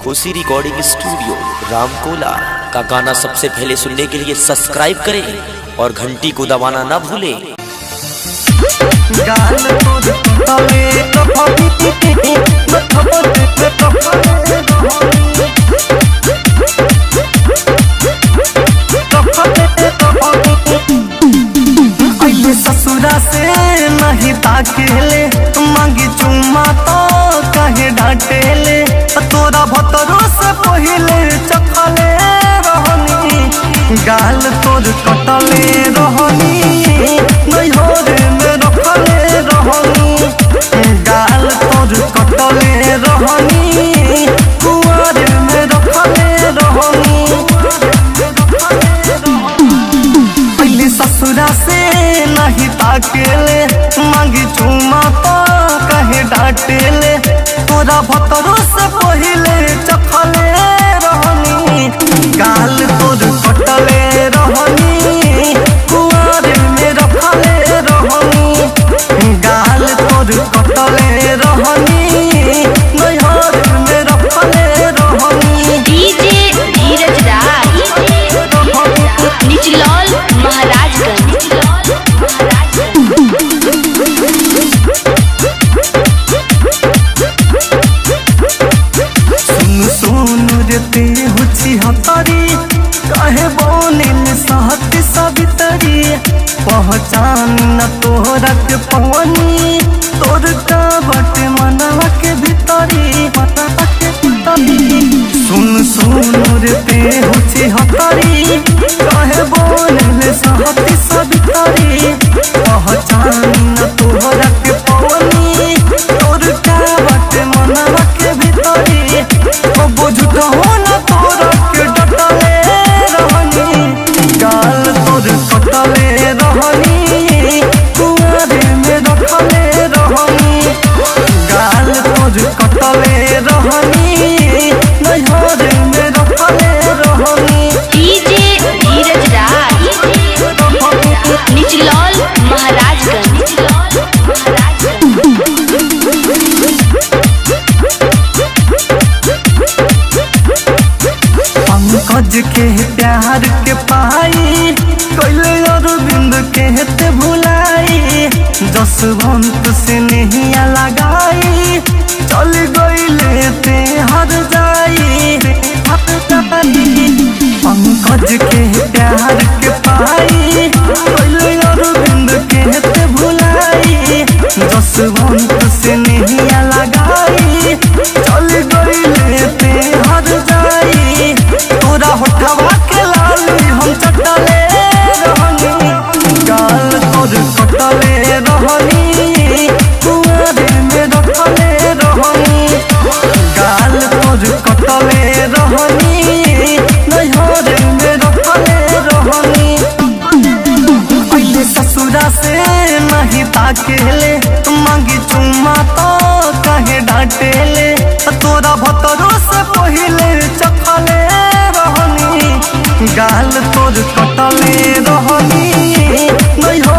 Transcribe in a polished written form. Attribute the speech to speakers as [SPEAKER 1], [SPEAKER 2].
[SPEAKER 1] खुशी recording studio Ramkola का गाना सबसे पहले सुनने के लिए सब्सक्राइब करें और घंटी को दबाना ना भूलें।
[SPEAKER 2] गाल तोर तले अइले ससुरा से नहीं ताकेले, मांगी चुम्मा तो कहे डांटेले। तोरा भतरो से पहिले चखले रहनी, गाल तोर कटले रहनी, नैहर में रखले रहनी। गाल तोर कटले रहनी, कुआर में रखले रहनी। पहले ससुरा से नहीं ताकेले, मांगी चुमा तो कहे डांटेले। तोरा भतरो से पहिले चखले रहनी, गाल तोर कटले रहनी, कुआर में रखले रहनी। गाल तोर कटले रहनी, नैहर में रखले रहनी।
[SPEAKER 3] डीजे धीरज राज, निचलौल महाराजगंज।
[SPEAKER 2] सुन सुन रे ते हुछि हतरी, कहे बोनिल सहत सवितरी। पहचान न तोहरा के पवनी, तोर का बट मनवा के भीतरी, मनवा के भीतरी। सुन सुन रे ते हुछि हतरी, कहे बोनिल सहत सवितरी। पहचान न तोहरा के पवनी, तोर का बट मनवा के भीतरी। अब झूठ हो न तोरा के डटले रहनी, गाल तोर कटले रहनी, कुआरे में रखले रहनी। गाल तोर कटले रहनी, नैहर में रखले रहनी।
[SPEAKER 3] डीजे धीरज राज, निचलौल महाराजगंज।
[SPEAKER 2] पंकज के प्यार के पाई कैले अरविंद के ते भुलाई। जसवंत से नहिया लगाई, चल गईले ते हर जाई, हर जाई। पंकज के प्यार के पाई कैले अरविंद के ते भुलाई। जसवंत से नहिया लगाई, चल गईले ते हर जाई। तोरा होठवा के लाली हम चटले रहनी, गाल तोर कटले रहनी, कुआरे में रखले रहनी। गाल तोर कटले रहनी, नैहर में रखले रहनी। पहले ससुरा से नहीं ताकेले, मांगी चुम्मा तो कहे डांटेले। तोरा भतरो से पहिले चखले रहनी, गाल तोर कटले रहनी, नैहर